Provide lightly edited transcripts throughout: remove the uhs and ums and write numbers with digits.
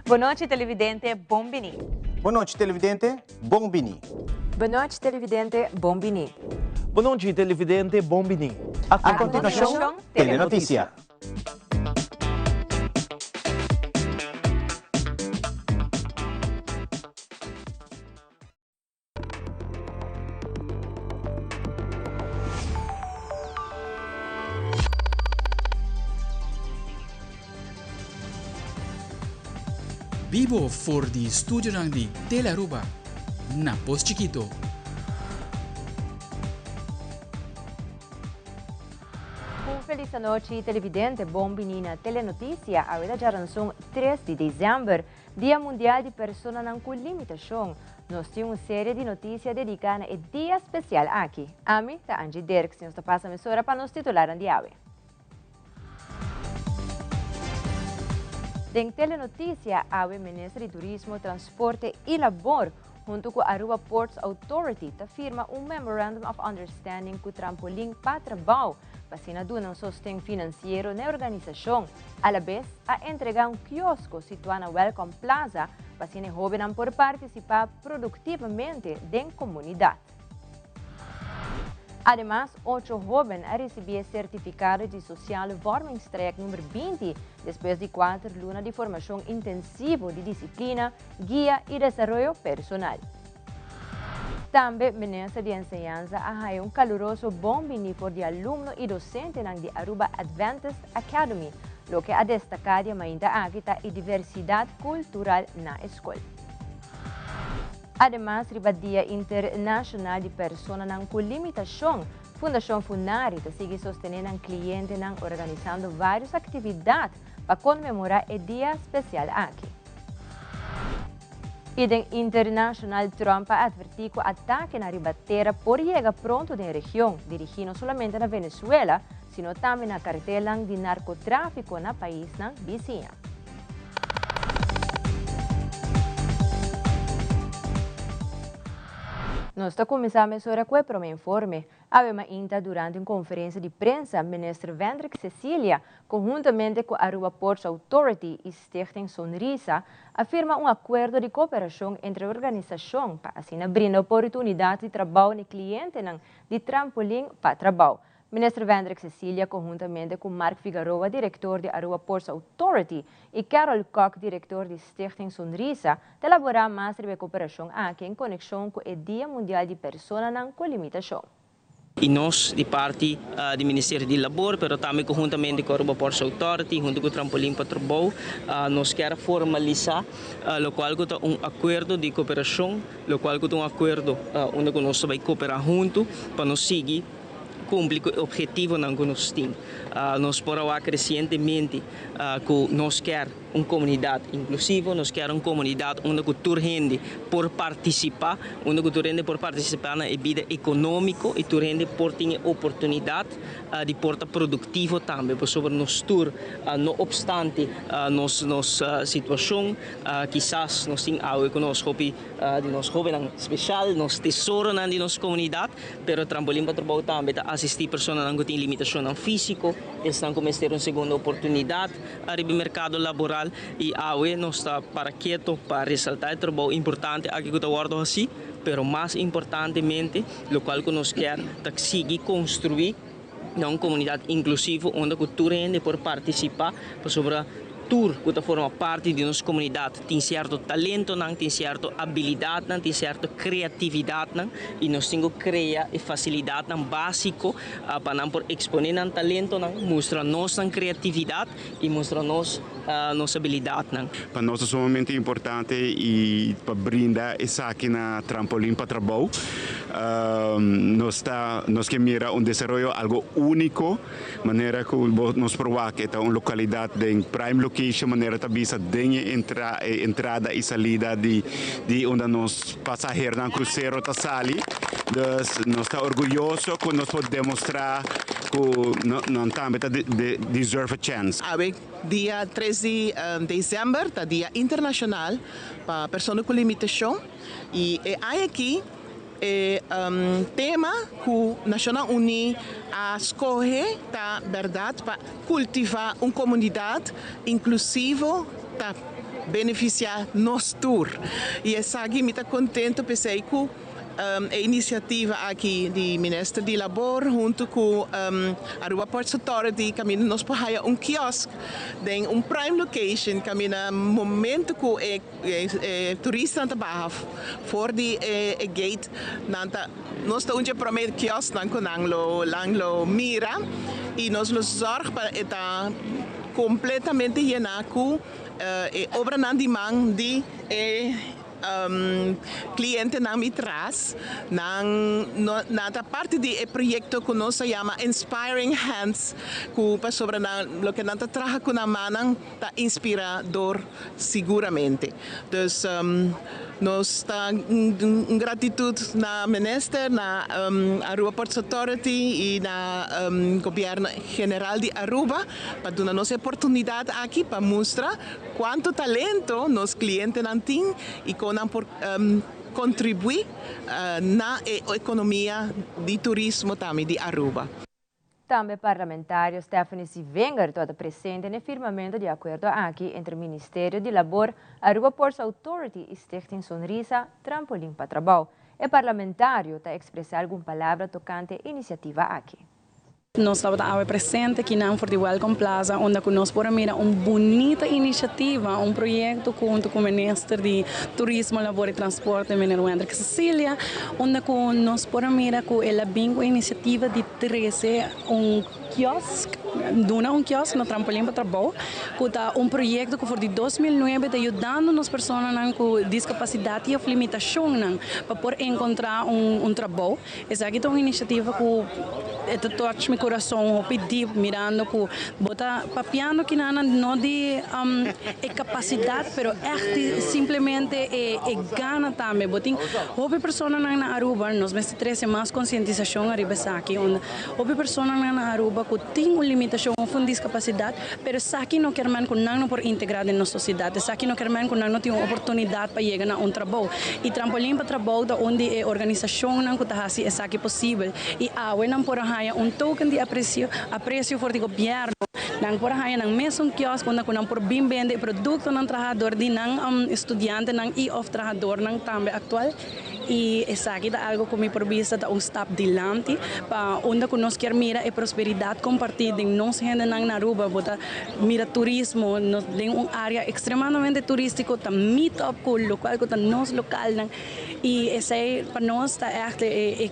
Bon nochi televidente, bon bini. Bon nochi televidente, bon bini. Bon nochi televidente, bon bini. Bon nochi televidente, bon bini. A continuacion, Telenoticia. Bibo for di studionan di Telearuba na Pos Chikito. Un feliz anochi televidente, bon bini na Telenoticia. Awe ta djaranson 3 di december, Dia Mundial di Personanan cu Limitacion. Nos tin un serie di noticia dedica na e dia special aki. Ami ta Angie Dirks y nos ta pasa mesora pa nos titularnan di awe. Den Telenoticia awe Minister di Turismo, Transporte y Labor hunto cu Aruba Ports Authority ta firma un Memorandum of Understanding cu Trampolin pa Trabao pa asina duna un sosten financiero na e organisacion. Alabes a entrega un kiosko situá na Welcome Plaza pa asina e hóbennan por partisipá produktivamente den komunidat. Ademas, ocho hóben a risibí e sertifikado di Sociale Vormingstraject number 20 despues di kuater luna di formashon intensivo di disiplina, guia i desaroyo personal. Tambe Minister di Enseñansa a haya un caluroso bon bini for di alumno y docentenan di Aruba Adventist Academy. Loke a destaca di e mainta aki ta e diversidad cultural na e scol. Ademas riba Dia Internacional di Personanan cu Limitacion, Fundacion Funari ta sigui sostene nan clientenan organisando varios actividad pa conmemora e dia special aki. I den internashonal Trump a atvertí ku atakenan riba tera por yega pronto den region, dirigí no solamente na Venezuela, sino tambe na kartelnan di narkotráfiko na paisnan bisiña. Nos ta kuminsá mesora ku e promé informe. Awe mainta durante un konferensia di prensa Minister Vendrik Cecilia konhuntamente ku Aruba Ports Authority i Stichting Sonrisa a firma un akuerdo di koperashon entre organisashon pa asina brinda oportunidat di trabou na e klientenan di Trampolin pa Trabou. Minister Vendrik Cecilia konhuntamente ku Mark Figaroa, direktor di Aruba Ports Authority, i Carol Kok, direktor di Stichting Sonrisa, ta elaborá mas riba e koperashon aki en konekshon ku e Dia Mundial di Personanan ku Limitashon. I nos di parti di Ministerio di Labor, pero tambe konhuntamente ku Aruba Ports Authority huntu ku Trampolin pa Trabou, nos kier a formalisa lokual ku ta un akuerdo di koperashon, lokual ku ta un akuerdo unda ku nos ta bai koperá huntu pa nos sigui kumpli ku e ophetivonan ku nos tin. Nos por a wak resientemente ku nos kier. Un komunidat inklusivo, nos kier un komunidat unda ku tur hende por partisipá, unda ku tur hende por partisipá na e bida ekonómiko i tur hende por tin e oportunidat di por ta produktivo tambe. Pasobra nos tur, no opstante nos nos situashon, kisas nos tin awe ku nos hopi di nos hóbennan speshal, nos tesoronan di nos komunidat, pero Trampolin pa Trabou tambe ta asistí personanan ku tin limitashonnan físiko, esnan ku mester un segundo oportunidat. Ariba e merkado laboral i awe nos ta para keto pa resaltá e trabou importante aki ku ta wòrdu hasí, pero mas importantemente lokual ku nos kier ta sigui konstruí na un komunidat inklusivo unda ku tur hende por partisipá pasobra tur ku ta forma parti di nos komunidat tin sierto talentonan, tin sierto abilidatnan, tin sierto kreatividatnan i nos tin ku krea e fasilidatnan básiko pa nan por eksponé nan talentonan, mustra nos nan kreatividat i mustra nos nos abilidatnan. Pa nos ta sumamente importante i pa brinda esaki na Trampolin pa Trabou. Nos ta nos ke mira un desaroyo algo úniko. Manera ku bo nos por wak e ta un lokalidat den prime location manera ta bisa den e entra e entrada i salida di di unda nos pasahernan krusero ta sali. Dus nos ta orguyoso ku nos por demostrá ku nan tambe ta deserve a chance. Awe dia tres di december ta dia internashonal pa persona ku limitashon i e aña aki E tema ku Nashonnan Uní a skohe ta bèrdat pa kultivá un komunidat inklusivo ta benefisiá nos tur. I esaki mi ta kontentu p'esei ku e inisiativa aki di Minister di Labor huntu ku Aruba Ports Authority kaminda nos por haya un kiosk den un prime location kaminda momento ku e E turistanan ta baha for di e gate, nan ta nos ta un dje prome kiosknan ku nan lo nan lo mira i nos lo zorg pa e ta kompletamente yená ku e obranan di man di e klientenan mi tras. Nan nan ta parti di e proyekto ku nos ta yama Inspiring Hands ku pasobra nan loke nan ta traha ku nan mannan ta inspirador siguramente. Dus nos ta un gratitud na Minister, na Aruba Ports Authority y na Gobierno General di Aruba pa duna nos e oportunidad aki pa mustra cuanto talento nos clientenan tin y con nan por contribui na e economia di turismo tambe di Aruba. Tambe parlamentario Stephanie Sievinger tabata presente n'e firmamento di akuerdo aki entre Ministerio di Labor, Aruba Ports Authority i Stichting Sonrisa, Trampolin pa Trabou. E parlamentario ta ekspresá algun palabra tokante e inisiativa aki. Nos tabata awe presente kinan for di Welcome Plaza unda ku nos por a mira un bunita inisiativa, un proyekto ku huntu ku Minister di Turismo, Labor i Transporte, Meneer Wendrick Cecilia, unda ku nos por a mira ku el a bin ku e inisiativa di Trese un kiosk, duna un kiosk na Trampolin pa Trabou, ku ta un proyekto ku for di 2009 ta yudando nos personanan ku diskapasidat i òf limitashonnan pa por enkontrá un trabou. Esaki ta un inisiativa ku e ta touch mi kurason hopi dip mirando ku bo ta papiando kinanan no di e kapasidat pero ègt di simplemente e gana tambe. Bo tin hopi personanan na Aruba, nos mester Trese mas konsientisashon ariba esaki unda hopi personanan na Aruba ku tin un limitashon òf un diskapasidat, pero esaki no kermen ku nan no por integrá den nos sosiedat, esaki no kermen ku nan no tin un oportunidat pa yega na un trabou. I Trampolin pa Trabou ta un di e organisashonnan ku ta hasi esaki posibel i awe nan por a haña un token di apresio apresio for di gobièrnu, nan por a haña nan mesun kiosk unda ku nan por bin bende e produktonan trahá dor di nan studiantenan i òf trahadornan tambe aktual. I esaki ta algo ku mi por bisa ta un stap dilanti pa unda ku nos kier mira e prosperidat kompartí den nos hendenan na Aruba. Bo ta mira turismo, nos den un área ekstremadamente turístiko ta meet up ku lokual ku ta nos lokalnan i esei pa nos ta ègt e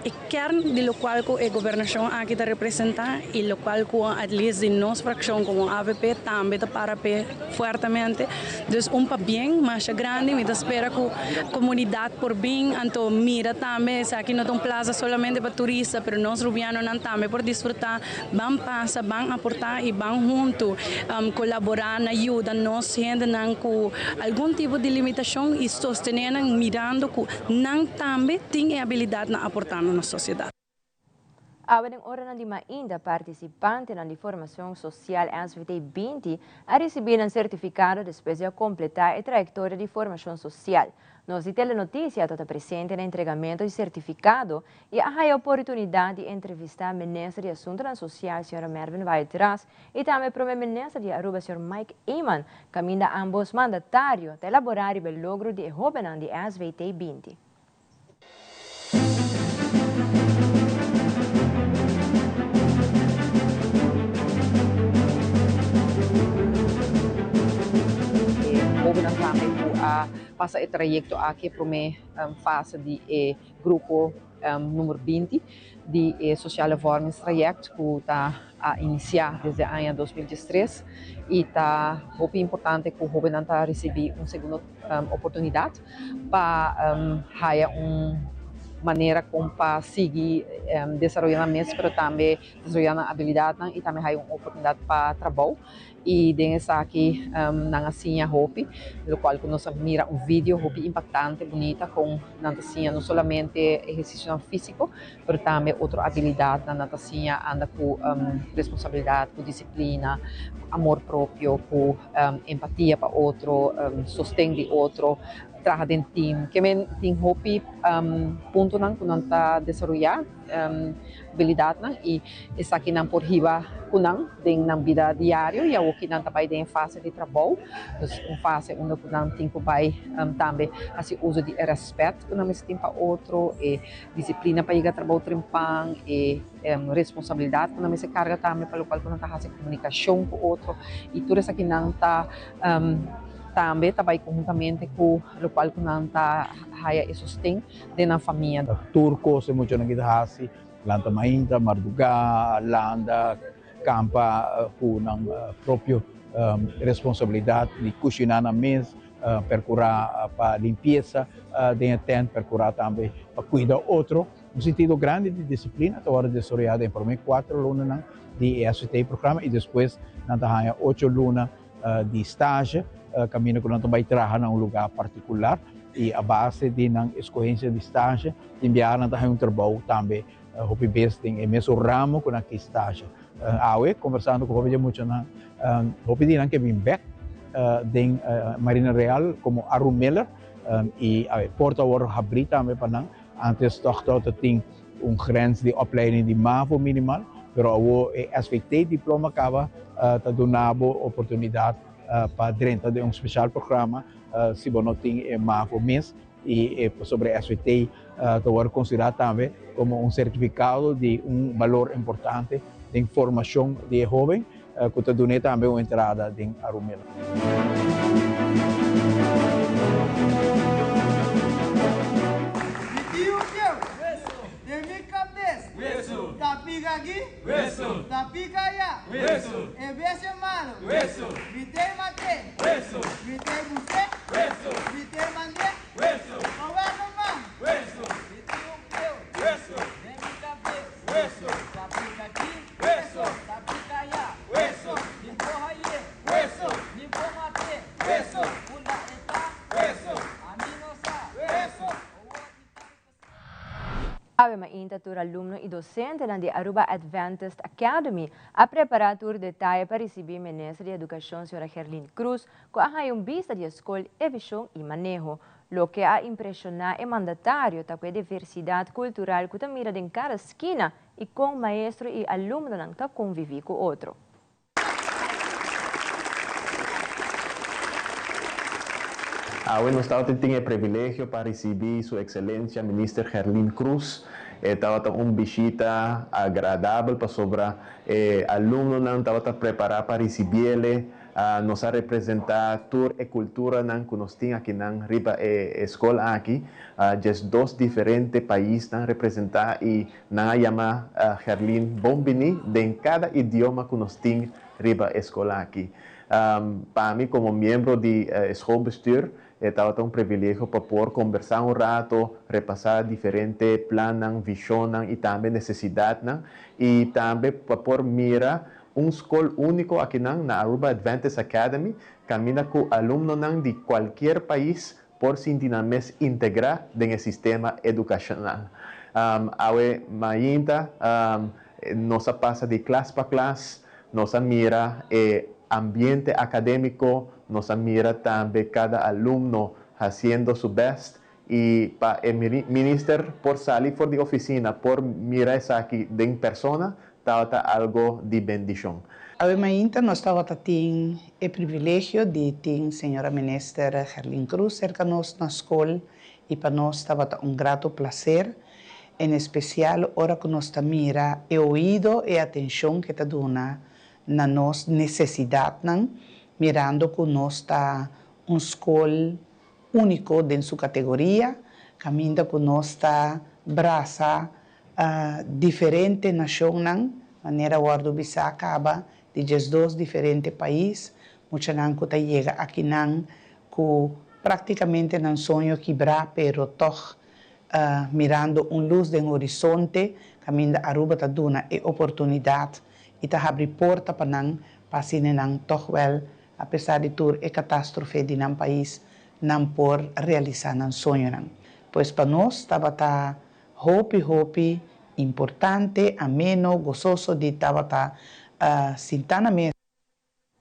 E kern di lokual ku e gobernashon aki ta representá i lokual ku at least di nos frakshon komo avp tambe ta para p'e fuertemente. Dus un pabien masha grandi, mi ta spera ku komunidat por bin anto mira tambe esaki no ta un plaza solamente pa turista pero nos rubianonan tambe por disfrutá, ban pasa, ban aportá i ban huntu kolaborá na yuda nos hendenan ku algun tipo di limitashon i sostené nan mirando ku Nan tambe tin e abilidat na aportá na nos sosiedat. Awe den oranan di mainta partisipantenan di formacion social SVT 20 a ricibi nan certificado despues di a completa e trayectoria di formacion social. Nos di Telenoticia ta ta presente na entregamento di certificado y a haya oportunidad di entrevista Minister di Asuntonan Social Sra. Mervin Wyatt-Ras y tambe Prome Minister di Aruba Sr. Mike Eman, caminda ambos mandatario ta elabora riba e logro di e hobennan di SVT 20. pasa e trayekto aki e promé fase di e grupo number 20 di e sociale vormingstraject ku ta a inisiá desde aña 2013 i ta hopi importante ku hóbennan ta risibí un segundo oportunidat pa haya un manera kon pa sigui desaroyá nan mes pero tambe desaroyá nan abilidatnan i tambe haya un oportunidat pa trabou. I den esaki nan a siña hopi, lokual ku nos a mira un video hopi impaktante, bunita kon nan ta siña no solamente ehersisionan físiko, pero tambe otro abilidatnan. Nan ta siña anda ku responsabilidat, ku disiplina, amor propio, ku empatia pa otro, sosten di otro, traha den tim. Ke men tin hopi puntonan ku nan ta desaroyá. Abilidatnan i esakinan por hiba ku nan den nan bida diario i awoki nan ta bai den e fase di trabou, dus un fase unda ku nan tin ku bai tambe hasi uso di e rèspèt ku nan mester tin pa otro, e disiplina pa yega trabou trempan, e responsabilidat ku nan mester karga tambe pa lokual ku nan ta hasi komunikashon ku otro i tur esakinan ta tambe ta bai konhuntamente ku lokual ku nan ta haya e sosten. Den nan famia. Tur kos e muchanan ki ta hasi, lanta mainta, mardugá, landa, kampa ku nan propio responsabilidat di kushiná nan mes, perkurá pa limpiesa den e tent, perkurá tambe pa kuida otro. Un sentido grandi di disiplina ta wòrdu desaroyá den promé kuater lunanan di e SVT programa i despues nan ta haña ocho luna di stage kaminda ku nan ta bai traha na un lugá partikular i a base di nan eskohensia di stage tin biaha nan ta haña un trabou tambe hopi bes den e mesun ramo ku nan ki stage. Awe kombersando ku hopi di e muchanan hopi di nan ke bin bèk den Marina Real komo Arumiller i e porta a wòrdu habrí tambe pa nan. Antes tòg tabata tin un grens di opleiding di mavo minimal, pero awor e SVT diploma kaba ta duna bo oportunidat pa drenta den un spesial programa si bo no tin e mavo mes i pasobra e SVT ta wòrdu konsiderá tambe komo un sertifikado di un balor importante den formashon di e hóben ku ta dun'é tambe un entrada den Arumela. Mi tiu keu, den mi kabes. Ta pika aki, ta pika aya. E bestia malu, mi tei mat'é. Mi tei busk'é, mi tei mand'é. Pa wak man. Mi tiu keu, den mi kabes. Ta pika aki, ta pika aya. Mi por haye, mi por mat'é. Unda e ta, ami no sa. Awe mainta tur alumno y docentenan di Aruba Adventist Academy a prepara tur detaye pa ricibi Minister di Educacion Sra. Gerlin Croes cu a haya un bista di e scol, e vision y maneho. Loke a impresiona e mandatario ta cu e diversidad cultural cu ta mira den cada skina y con maestro y alumnonan ta convivi cu otro. Awe nos tabata tin e privilegio pa ricibi Su Excelencia Minister Gerlin Croes. E tabata un bishita agradabel pasobra e alumnonan tabata prepara pa ricibiele. Nos a representa tur e culturanan cu nos tin akinan riba e scol aki. 12 diferente paisnan representa y Nan a yama Gerlin bon bini den kada idioma ku nos tin riba e skol aki. Pa mi komo miembro di e schoolbestuur e tabata un privilegio pa por kombersá un rato, repasá diferente plannan, vishonnan i tambe nesesidatnan i tambe pa por mira un skol úniko akinan na Aruba Adventist Academy kaminda ku alumnonan di kualkier pais por sinti nan mes integrá den e sistema edukashonal. Awe mainta nos a pasa di klas pa klas, nos a mira e ambiente akadémiko, nos a mira tambe kada alumno hasiendo su bèst i pa e minister por sali for di ofisina por mira esaki den persona tabata algo di bendishon. Awe mainta nos tabata tin e privilegio di tin señora Minister Gerlin Croes serka nos na skol i pa nos tabata un grato placer, en especial ora ku nos ta mira e oido e atencion ku e ta duna na nos nesesidatnan mirando ku nos ta un skol. úniko den su kategoria, kaminda ku nos ta brasa diferente nashonnan, manera wòrdu bisá kaba di 12 diferente pais, muchanan ku ta yega akinan ku práktikamente nan soño kibrá pero tòg mirando un lus den horizonte kaminda Aruba ta duna e oportunidat i ta habri porta pa nan pa asina nan tòg wèl apesar di tur e katástrofe di nan pais nan por realisá nan soñonan. Pues pa nos tabata hopi hopi importante, ameno, gososo di tabata sintá na mesa.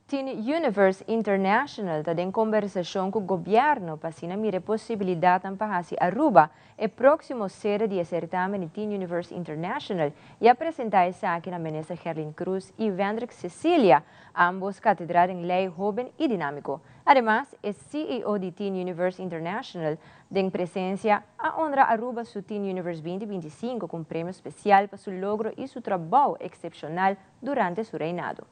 Teen Universe International ta den kombersashon ku gobièrnu pa asina mira e posibilidatnan pa hasi Aruba e próksimo sede di e sertamen di Teen Universe International i a presentá esaki na Minister Gerlin Croes i Wendrick Cecilia, ambos katedral den lei hóben i dinámiko. Ademas, e ceo di Teen Universe International den presensia a honra Aruba su Teen Universe 2025 ku un premio spesial pa su logro i su trabou eksepshonal durante su reinado.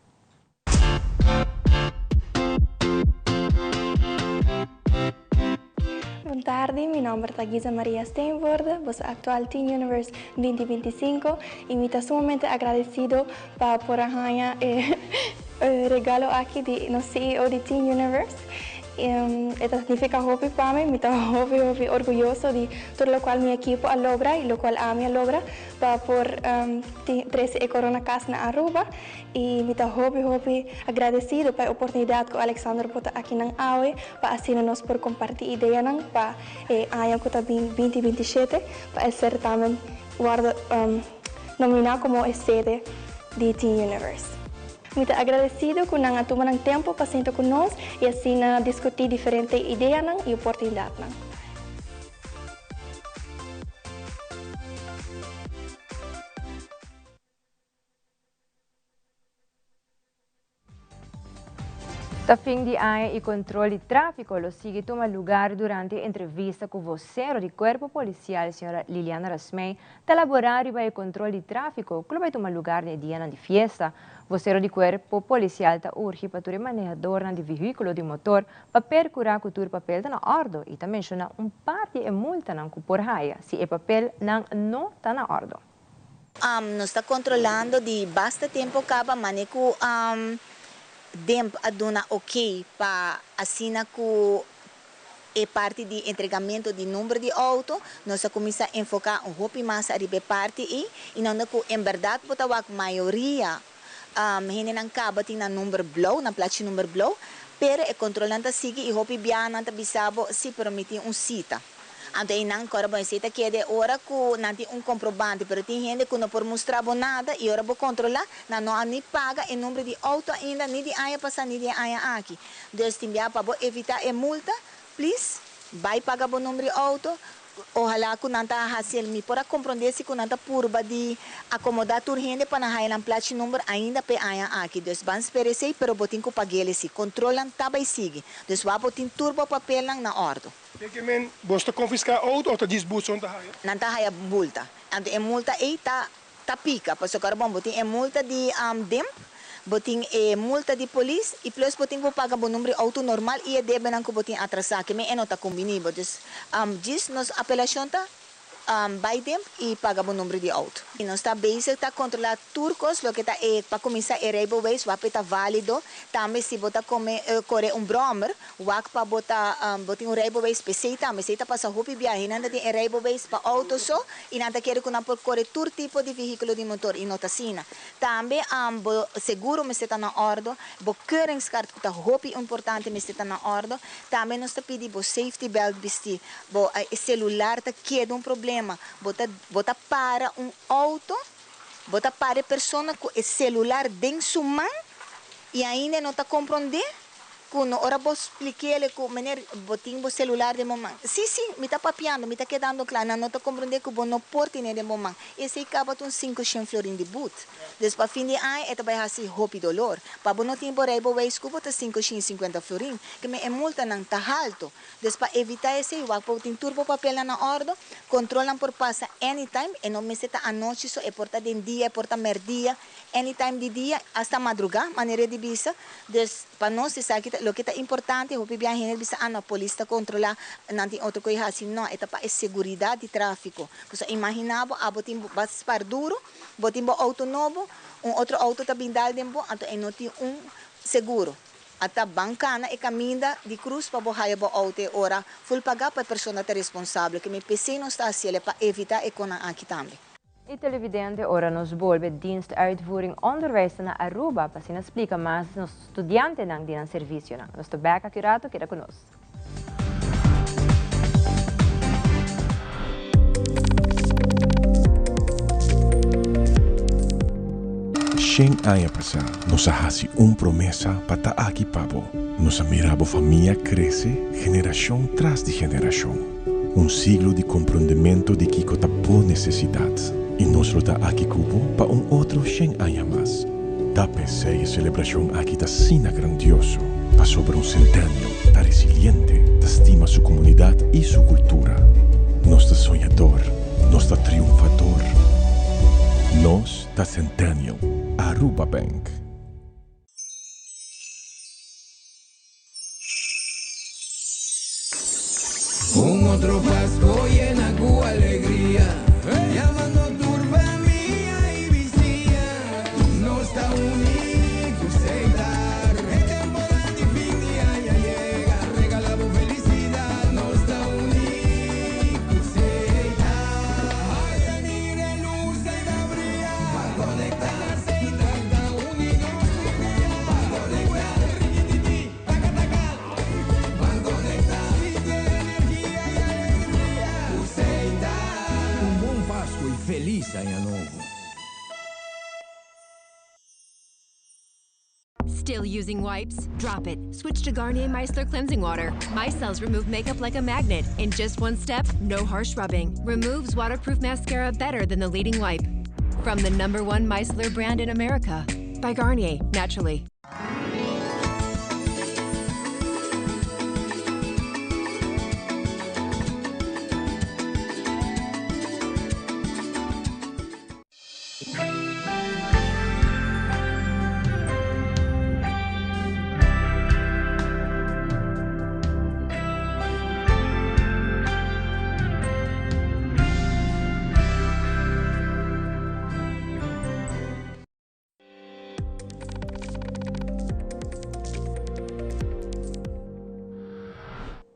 Bon tardi, mi nomber ta Giza Maria Steenvoorde, boso actual Teen Universe 2025 y mi ta sumamente agradecido pa por a haña e regalo aki di nos CEO di Teen Universe. E ta significa hopi pa mi, mi ta hopi hopi orguyoso di tur locual mi ekipo a logra y locual ami a logra pa por trece e corona cas na Aruba. Y mi ta hopi hopi agradecido pa e oportunidad cu Alexander por ta akinan awe pa asina nos por comparti ideanan pa e aña cu ta bin 2027 pa e certamen wordo nomina como e sede di Teen Universe. Mi ta agradecido cu nan a tuma nan tempo pa sinta cu nos y asina discuti diferente ideanan y oportunidadnan. Ta fin di aña y control di trafico lo sigui tuma lugar. Durante entrevista cu vocero di Cuerpo Policial, señora Liliana Rasmey, ta elabora riba e control di trafico cu lo bay tuma lugar den e dianan di fiesta. Vocero di Cuerpo Policial ta urgi pa tur e manehadornan di vehiculo di motor pa percura cu tur papel ta na ordo y ta menciona un par di e multanan cu por haya si e papelnan no ta na ordo. Nos ta kontrolando di basta tempu kaba mane ku DEMP a duna ok pa asina ku e parti di entregamentu di number di outo, nos a kuminsá enfoká un hopi mas ariba e parti ei i nan ku en bèrdat bo ta wak mayoria hendenan kaba tin nan number blou, nan plachi number blou, pero e kontrolnan ta sigui i hopi biaha nan ta bisa bo si pero mi tin un sita. Anto einan kòrda bo esei ta keda e ora ku nan tin un komprobante, pero tin hende ku no por mustra bo nada i ora bo kontrolá, nan no a ni paga e number di outo ainda, ni di aña pasá ni di e aña aki. Dus tin biaha pa bo evitá e multa, plis bai paga bo number di outo. Ohalá ku nan ta hasi el. Mi por a komprondé si ku nan ta purba di akomodá tur hende pa nan haña nan plachi number ainda p'e aña aki. Dus ban spera esei, pero bo tin ku pag'el esei. Kontrolnan ta bai sigui. Dus wak bo tin tur bo papelnan na òrdu. Ke men bos ta konfiská outo òf ta djis but son ta haya? Nan ta haya multa. Anto e multa ei ta ta pika. Pasobra ora bon bo tin e multa di DIMP, bo tin e multa di polis i plus bo tin ku paga bo number di outo normal i e debenan ku bo tin atrasá. Ke men e no ta kumbiní bo. Dus djis nos apelashon ta bai DIMP i paga bo number di outo. I nos ta bezig ta kontrolá tur kos loke ta e pa kuminsá e rijbewijs wak ta válido. Tambe si bo ta kome kore un bròmer Wak pa bo ta bo tin un rijbewijs p'esei tambe. Esei ta pasa hopi biahe. Nan ta tin e rijbewijs pa auto so i nan ta kere ku nan por kore tur tipo di vehíkulo di motor i no ta asina. Tambe bo seguro mester ta na òrdo, bo keuringskaart ku ta hopi importante mester ta na òrdo. Tambe nos ta pidi bo safety belt bisti. Bo selular ta keda un problema. Bo ta bo ta para un auto, bo ta para e persona ku e selular den su man i ainda e no ta komprondé. Ku no ora bo splik'el ku meneer bo tin bo selular den bo man. Sí, sí, mi ta papiando, mi ta kedando kla. Nan no ta komprondé ku bo no por tene den bo man. Esei kaba ta un 500 florin di but. Dus pa fin di aña e ta bai hasi hopi dolor. Pa bo no tin bo rijbewijs ku bo ta 550 florin. Ke men e multanan ta halto. Dus pa evitá esei wak pa bo tin tur bo papelnan na òrdo. Kontrolnan por pasa anytime, e no mester ta anochi so, e por ta den dia, e por ta mèrdia. Anytime di dia, hasta madrugá, manera di bisa. Dus, pa nos esaki ta. Loke ta importante, hopi biaha hende ta bisa, ah no, polis ta kontrolá, nan tin otro kos hasi. No, e ta pa e seguridat di tráfiko. Pasobra imaginá bo, abo tin bo spar duru, bo tin bo outo nobo, un otro outo ta bin dal den bo, anto e no tin un seguro. A ta ban kana e kaminda di krus pa bo haya bo outo e ora ful pagá pa e persona ta responsabel. Ke mi p'esei nos ta hasiel e pa evitá e konan aki tambe. Y televidente ora nos bolbe Dienst Uitvoering Onderwijs ta na Aruba pa asina splica mas nos studiantenan di nan servicionan. Nos ta bek aki rato, keda cu nos. Shen aña pasá nos a hasi un promesa pa ta aki pa bo. Nos a mira bo famia krese generashon tras di generashon. Un siglo di komprondementu di kiko ta bo nesesidat. I nos lo ta aki ku bo pa un otro shen aña mas. Ta p'esei e selebrashon aki ta asina grandioso, pasobra un Centennial ta resiliente, ta stima su komunidat i su kultura. Nos ta soñador, nos ta triunfador. Nos ta Centennial, Aruba Bank. Un otro Pasco yena cu alegria, Yamando tur famia y bisiña, Nos ta uni cu Setar. E temporada di fin di aña yega, Regala bo felicidad, Nos ta uni cu Setar. Haya mira e luz ey ta bria, Ban conecta Setar ta uni nos tur dia, Ban conecta. Un bon Pasco y feliz aña nobo. Still using wipes? Drop it. Switch to Garnier Micellar Cleansing Water. Micelles remove makeup like a magnet. In just one step, no harsh rubbing. Removes waterproof mascara better than the leading wipe. From the number one micellar brand in America. By Garnier, naturally.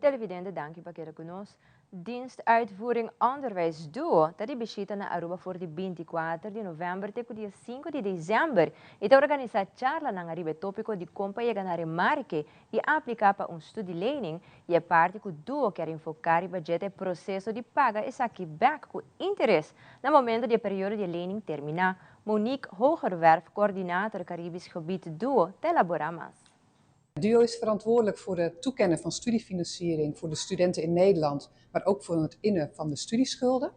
Televidente danki pa keda ku nos. Dienst Uitvoering Onderwijs Duo ta di bishita na Aruba for di 24 di november te ku dia 5 di december i ta organisa charlanan ariba e topiko di kon pa yega na remarke i aplika pa un studielening i e parti ku Duo kier enfoká riba dje ta e proseso di paga esaki bek ku interes na momento di e periodo di e lening terminá. Monique Hoogerwerf, coördinator Caribisch Gebied Duo, ta elaborá mas. Duo is verantwoordelijk voor het toekennen van studiefinanciering voor de studenten in Nederland, maar ook voor het innen van de studieschulden.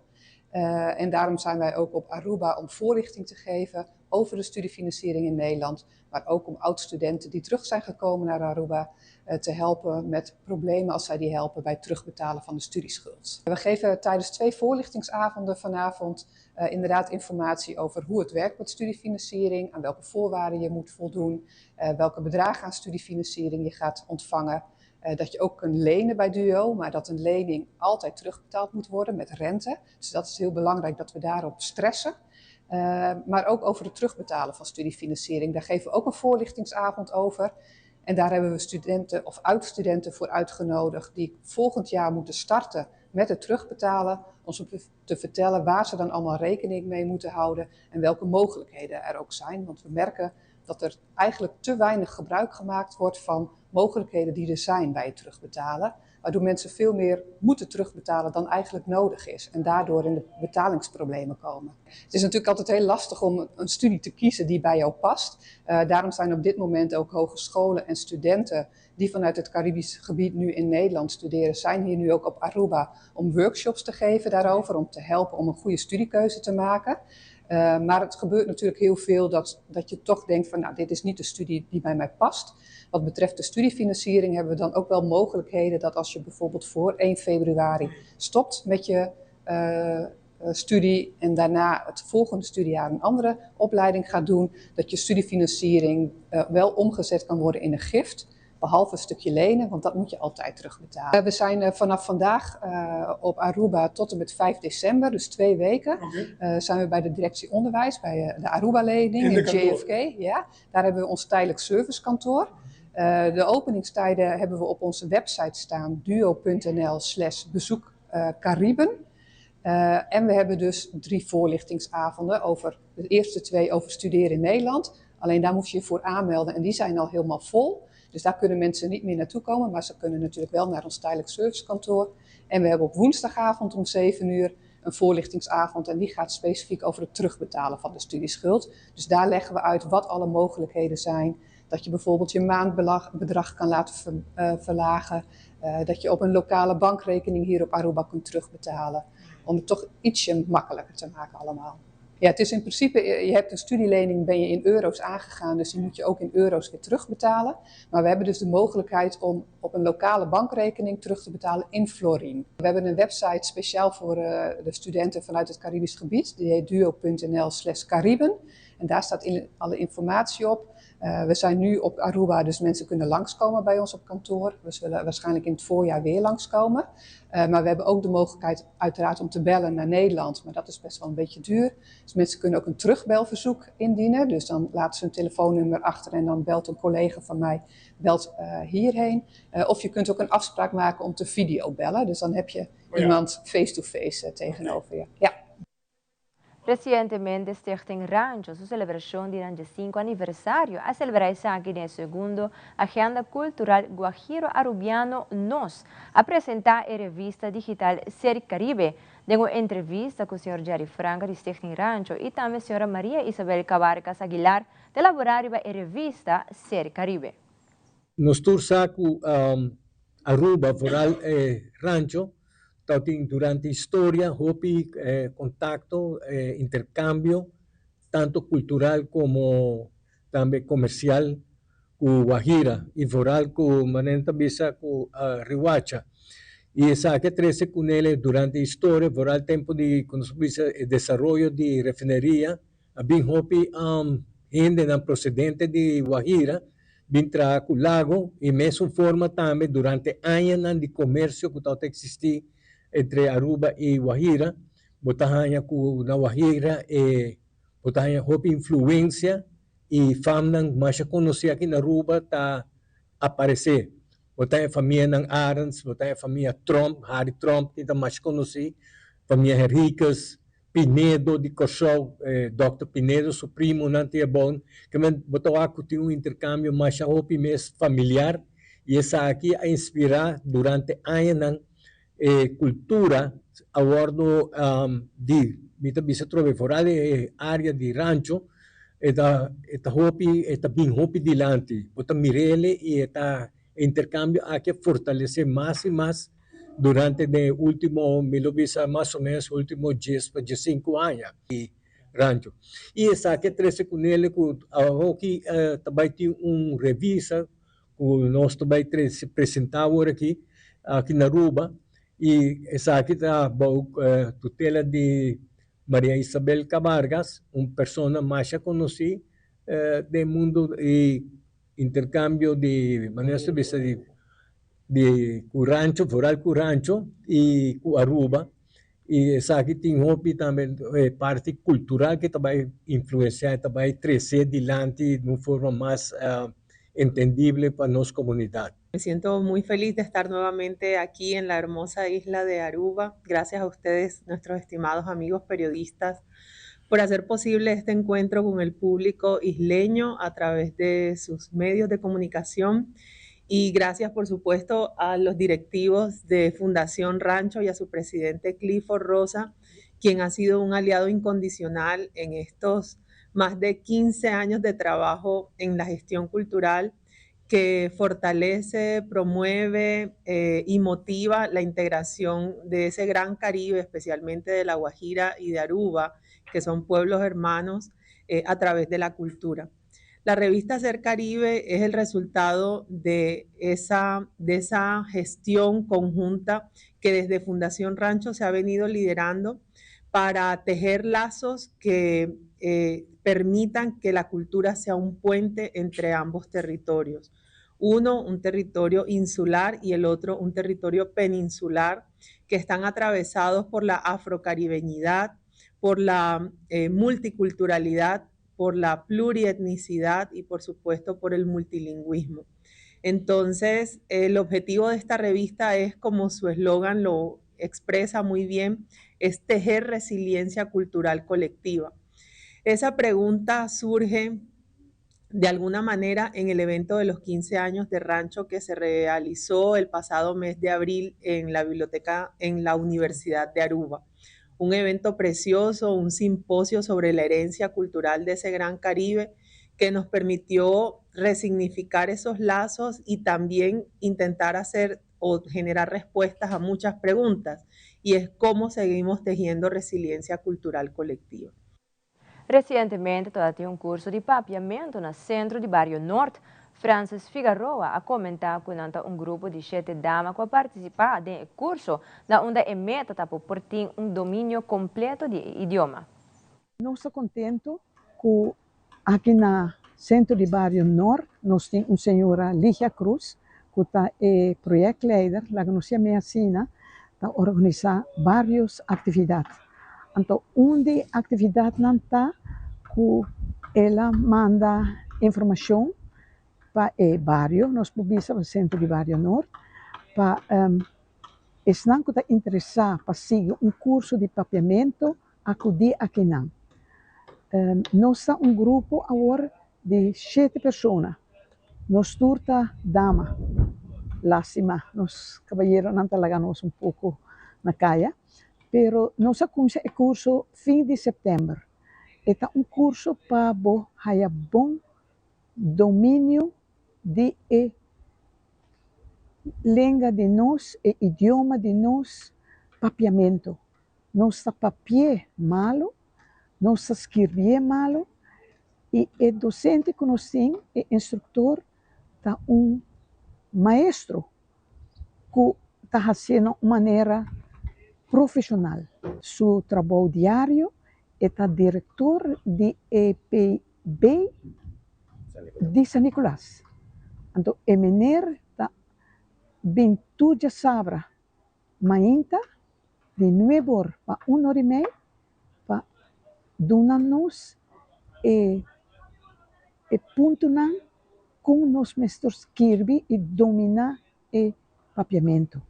Uh, en daarom zijn wij ook op Aruba om voorlichting te geven over de studiefinanciering in Nederland, maar ook om oud-studenten die terug zijn gekomen naar Aruba eh, te helpen met problemen als zij die helpen bij het terugbetalen van de studieschuld. We geven tijdens twee voorlichtingsavonden vanavond eh, inderdaad informatie over hoe het werkt met studiefinanciering, aan welke voorwaarden je moet voldoen, eh, welke bedragen aan studiefinanciering je gaat ontvangen. dat je ook kunt lenen bij Duo, maar dat een lening altijd terugbetaald moet worden met rente. Dus dat is heel belangrijk dat we daarop stressen. Eh, maar ook over het terugbetalen van studiefinanciering. Daar geven we ook een voorlichtingsavond over. En daar hebben we studenten of oud-studenten voor uitgenodigd die volgend jaar moeten starten met het terugbetalen. Om ze te vertellen waar ze dan allemaal rekening mee moeten houden en welke mogelijkheden er ook zijn. Want we merken dat er eigenlijk te weinig gebruik gemaakt wordt van mogelijkheden die er zijn bij het terugbetalen. Waardoor mensen veel meer moeten terugbetalen dan eigenlijk nodig is. En daardoor in de betalingsproblemen komen. Het is natuurlijk altijd heel lastig om een studie te kiezen die bij jou past. Uh, daarom zijn op dit moment ook hogescholen en studenten die vanuit het Caribisch gebied nu in Nederland studeren, zijn hier nu ook op Aruba om workshops te geven daarover, om te helpen om een goede studiekeuze te maken. Uh, maar het gebeurt natuurlijk heel veel dat, dat je toch denkt van nou, dit is niet de studie die bij mij past. Wat betreft de studiefinanciering hebben we dan ook wel mogelijkheden dat als je bijvoorbeeld voor 1 februari stopt met je uh, studie en daarna het volgende studiejaar een andere opleiding gaat doen, dat je studiefinanciering uh, wel omgezet kan worden in een gift. Behalve een stukje lenen, want dat moet je altijd terugbetalen. We zijn vanaf vandaag op Aruba tot en met 5 december, dus twee weken, zijn we bij de directie onderwijs, bij de Aruba-lening in, in JFK. Ja, daar hebben we ons tijdelijk servicekantoor. De openingstijden hebben we op onze website staan, duo.nl/bezoek Cariben. En we hebben dus drie voorlichtingsavonden over de eerste twee over studeren in Nederland. Alleen daar moet je je voor aanmelden en die zijn al helemaal vol. Dus daar kunnen mensen niet meer naartoe komen, maar ze kunnen natuurlijk wel naar ons tijdelijk servicekantoor. En we hebben op woensdagavond om 7 uur een voorlichtingsavond en die gaat specifiek over het terugbetalen van de studieschuld. Dus daar leggen we uit wat alle mogelijkheden zijn. Dat je bijvoorbeeld je maandbedrag kan laten verlagen. Dat je op een lokale bankrekening hier op Aruba kunt terugbetalen. Om het toch ietsje makkelijker te maken allemaal. Ja, het is in principe, je hebt een studielening, ben je in euro's aangegaan, dus die moet je ook in euro's weer terugbetalen. Maar we hebben dus de mogelijkheid om op een lokale bankrekening terug te betalen in florin. We hebben een website speciaal voor de studenten vanuit het Caribisch gebied, die heet duo.nl/Cariben. En daar staat alle informatie op. We zijn nu op Aruba, dus mensen kunnen langskomen bij ons op kantoor. We zullen waarschijnlijk in het voorjaar weer langskomen. Maar we hebben ook de mogelijkheid uiteraard om te bellen naar Nederland. Maar dat is best wel een beetje duur. Dus mensen kunnen ook een terugbelverzoek indienen. Dus dan laten ze hun telefoonnummer achter en dan belt een collega van mij belt, hierheen. Of je kunt ook een afspraak maken om te videobellen. Dus dan heb je iemand face-to-face tegenover je. Ja. Recientemente, Stichting Rancho, su celebracion di nan 5 aniversario, a celebra esaki den segundo Agenda Cultural Guajiro Arubiano Nos, a presenta e revista digital Ser Caribe. Den un entrevista cu señor Jerry Franca di Stichting Rancho y tambe señora Maria Isabel Cabarcas Aguilar ta elabora riba e revista Ser Caribe. Nos tur sa cu Aruba, vooral e Rancho, Tabatin durante historia hopi contacto, intercambio, tanto cultural como tambe comercial cu Guajira y vooral cu manera ta bisa cu Rihuacha. Y esaki a trece cunele durante historia, vooral tempo di cu nos bisa e desaroyo di refineria, a bin hopi hendenan procedente di Guajira bin traha ku Lago i mesun forma tambe durante añanan di komersio ku tabata eksistí entre Aruba i Guajira, bo ta haña ku na Guajira e bo ta haña hopi influensia i famnan masha konosí aki na Aruba ta aparesé. Bo ta haña famianan Arends, bo ta haña famia Tromp, Harry Tromp tin ta masha konosí, famia Henriquez, Pinedo di Kòrsou, Dòkter Pinedo su primonan tin e bon, ke men bo ta wak ku tin un interkambio masha hopi mes familiar i esaki a inspirá durante añanan e kultura a wòrdu di mi ta bisa atrobe foral e área di rancho e ta e ta hopi e ta bin hopi dilanti bo ta mir'el i e ta E interkambio aki a fortalesé mas i mas durante den e último, mi lo bisa mas o ménos último djes pa diesinku aña. Rancho. I esaki a trese kunele ku awoki ta bai tin un revista ku nos ta bai trese presentá awor aki, aki na Aruba i esaki ta bou tutela di Maria Isabel Cabargas, un persona masha konosí den mundu i Intercambio di manera su bisa di di cu Rancho, vooral cu Rancho y cu Aruba y esaki tin hopi tambe e parti cultural que ta bay influencia, ta bay trece dilanti di un forma mas entendible pa nos comunidad. Me siento muy feliz de estar nuevamente aquí en la hermosa isla de Aruba. Gracias a ustedes, nuestros estimados amigos periodistas, por hacer posible este encuentro con el público isleño a través de sus medios de comunicación. Y gracias, por supuesto, a los directivos de Fundación Rancho y a su presidente Clifford Rosa, quien ha sido un aliado incondicional en estos más de 15 años de trabajo en la gestión cultural que fortalece, promueve eh, y motiva la integración de ese gran Caribe, especialmente de La Guajira y de Aruba, que son pueblos hermanos, eh, a través de la cultura. La revista Ser Caribe es el resultado de esa, de esa gestión conjunta que desde Fundación Rancho se ha venido liderando para tejer lazos que eh, permitan que la cultura sea un puente entre ambos territorios. Uno, un territorio insular y el otro, un territorio peninsular, que están atravesados por la afrocaribeñidad, por la eh, multiculturalidad, por la plurietnicidad y, por supuesto, por el multilingüismo. Entonces, el objetivo de esta revista es, como su eslogan lo expresa muy bien, es tejer resiliencia cultural colectiva. Esa pregunta surge de alguna manera en el evento de los 15 años de Rancho que se realizó el pasado mes de abril en la biblioteca en la Universidad de Aruba. Un evento precioso, un simposio sobre la herencia cultural de ese gran Caribe que nos permitió resignificar esos lazos y también intentar hacer o generar respuestas a muchas preguntas, y es cómo seguimos tejiendo resiliencia cultural colectiva. Resientemente tabatin un kurso di papiamentu na Sentro di Bario Nort. Francis Figaroa a komentá ku nan ta un grupo di shete dama ku a partisipá den e kurso na unda e meta ta pa por tin un dominio kompleto di e idioma. Nos ta kontentu ku aki na Sentro di Bario Nort nos tin un señora Ligia Cruz ku ta e projectleider, laga nos yam'é asina, ta organisá vários aktividat. Anto un di e aktividatnan ta ku el a manda informashon pa e bario, nos por bisa pa Sentro di Bario Nort, pa esnan ku ta interesá pa sigui un kurso di papiamentu akudí akinan. Nos ta un grupo awor di shete persona. Nos tur ta dama. Lástima, nos kabayeronan ta laga nos un poko na kaya. Pero nos a kuminsá e kurso fin di sèptèmber. E ta un kurso pa bo haya bon dominio di e lenga di nos, e idioma di nos, papiamentu. Nos ta papi'é malu, nos ta skirbié malu i e dosente ku nos tin, e instruktor, ta un maestro ku ta hasié na un manera profeshonal. Su trabou diario, e ta direktor di EPB di San Nicolas. Anto e mener ta bin tur djasabra Mainta di nuebe or pa un or i mei pa duna nos e e puntonan kon nos mester skirbi i dominá e papiamentu.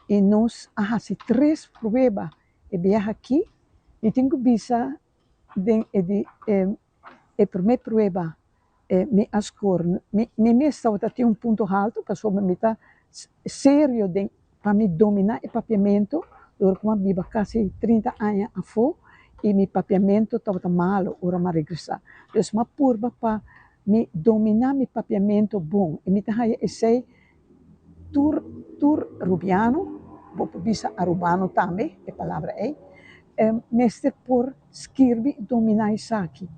I nos a hasi tres prueba e biaha aki. Mi tin ku bisa den e di e promé prueba mi a skor mi mes tabata tin un punto haltu pasobra mi ta serio den pa mi dominá e papiamentu dor ku mi a biba kasi trinta aña afó i mi papiamentu tabata malu ora mi a regresá. Dus mi a purba pa mi dominá mi papiamentu bon i mi ta haña esei tur tur rubiano, bo por bisa arubano tambe e palabra ei, mester por skirbi i dominá esaki.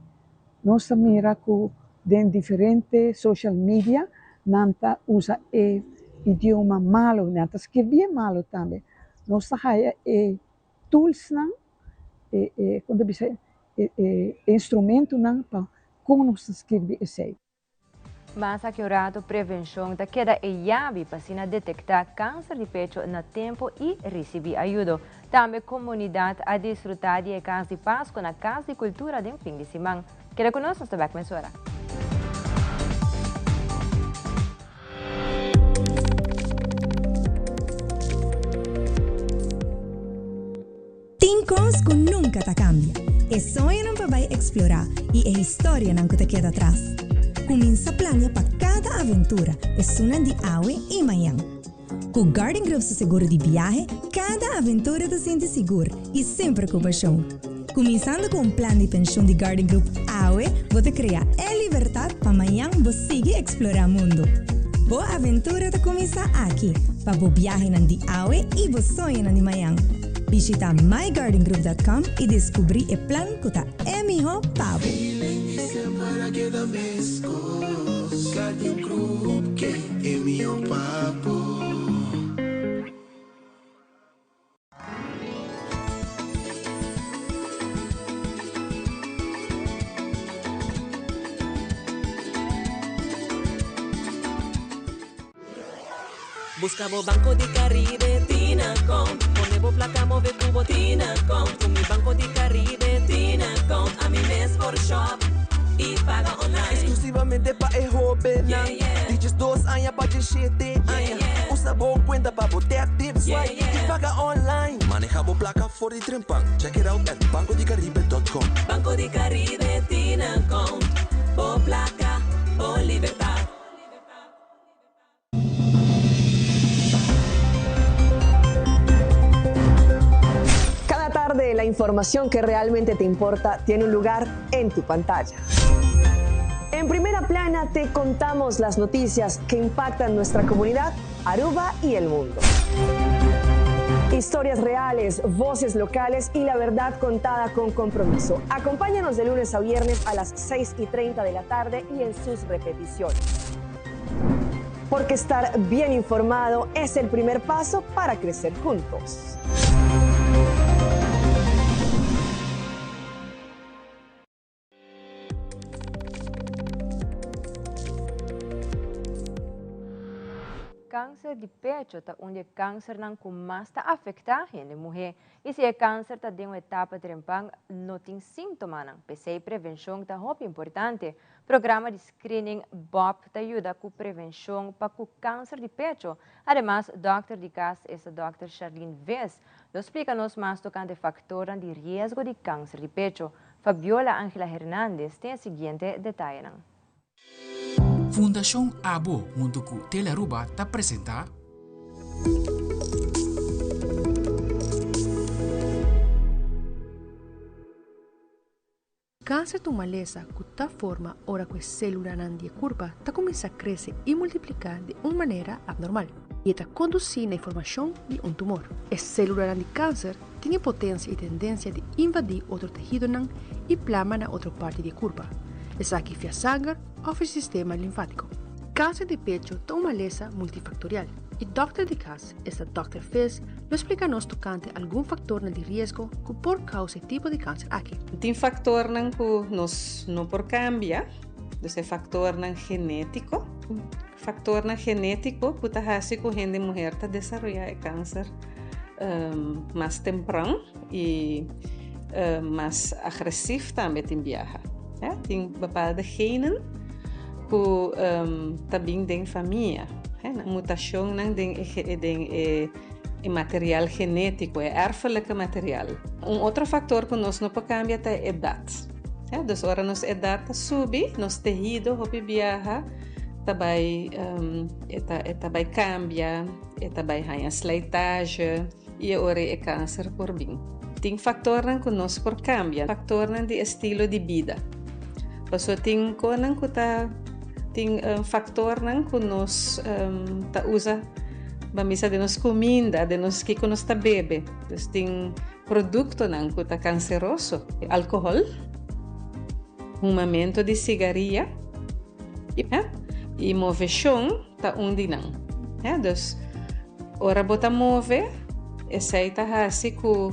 Nos ta mira ku den diferente social media nan ta usa e idioma malu, nan ta skirbié malu tambe. Nos ta haya e toolsnan, e e kon ta bisa e e instrumentonan pa kon nos ta skirbi esei. Mas aki un rato prevencion ta keda e yabi pa asina detecta cancer di pecho na tempo y ricibi ayudo. Tambe comunidad a disfruta di e cas di Pasco na Cas di Cultura den fin di siman. Keda cu nos, nos ta bek mesora. Tin kos ku nunka ta kambia, e soñonan pa bai eksplorá i e historianan ku ta keda atras. Kuminsá plania pa kada aventura, esunnan di awe i mañan. Ku Guardian Group su seguro di biahe, kada aventura ta sinti sigur i semper ku pashon. Kuminsando ku un plan di penshun di Guardian Group awe, bo ta krea e libertat pa mañan bo sigui eksplorá mundu. Bo aventura ta kuminsá aki, pa bo biahenan di awe i bo soñonan di mañan. Bishita myguardiangroup.com i deskubrí e plan ku ta e mihó pa bo. Busca bo Banco di Caribe tin account. Pone bo placa move cu bo tin account. Cu mi Banco di Caribe tin account. Ami mes por shop y paga online. Exclusivamente pa e hobennan di 12 aña pa 17 aña. Usa bo cuenta pa bo tap, tip, swipe y paga online. Maneha bo placa for di trempan. Check it out at bancodicaribe.com. Banco di Caribe tin account. Bo placa, bo libertad. Cada tarde la información que realmente te importa tiene un lugar en tu pantalla. En primera plana te contamos las noticias que impactan nuestra comunidad, Aruba y el mundo. Historias reales, voces locales y la verdad contada con compromiso. Acompáñanos de lunes a viernes a las 6:30 de la tarde y en sus repeticiones. Porque estar bien informado es el primer paso para crecer juntos. Kanser di pecho ta un di e kansernan ku mas ta afektá hende muhé. I si e kanser ta den un etapa trempan, no tin síntomanan. P'esei prevenshon ta hopi importante. Programa di screening Bob ta yuda ku prevenshon pa ku kanser di pecho. Ademas, dòkter di kas esta dòkter Charlene Vis lo splika nos mas tokante faktornan di riesgo di kanser di pecho. Fabiola Angela Hernandez tin e siguiente detayenan. Fundashon Abo huntu ku Telearuba ta presentá. Kanser ta un malesa ku ta forma ora ku e sélulanan di e kurpa ta kuminsá krese i multipliká di un manera abnormal, i e ta kondusí na e formashon di un tumor. E sélulanan di kanser tin e potensia i tendensia di invadí otro tehidonan i plama na otro parti di e kurpa, esaki via sanger òf e sistema linfátiko. Kanser di pecho ta un malesa multifaktorial i dòkter di kas, esta dòkter Vis, lo splika nos tokante algun faktornan di riesgo ku por kousa e tipo di kanser aki. Tin faktornan ku nos no por kambia, dus e faktornan genétiko. Faktornan genétiko ku ta hasi ku hende muher ta desaroyá e kanser mas tempran i mas agresif tambe tin biaha. Tin bepaalde genen ku ta bin den famia, mutashonnan den e material genétiko, e erfelijke material. Un otro faktor ku nos no por kambia ta e edat. Dus ora nos edat ta subi, nos tehido hopi biaha ta bai e ta bai kambia, e ta bai haña slijtage i e ora ei e kanser por bin. Tin faktornan ku nos por kambia, faktornan di estilo di bida. Pasobra tin konan ku ta tin faktornan ku nos ta usa ban bisa den nos kuminda, den nos kiko nos ta bebe. Dus tin produktonan ku ta kanseroso, alkohòl, humamentu di sigaria i moveshon ta un di nan. Dus ora bo ta move esei ta hasi ku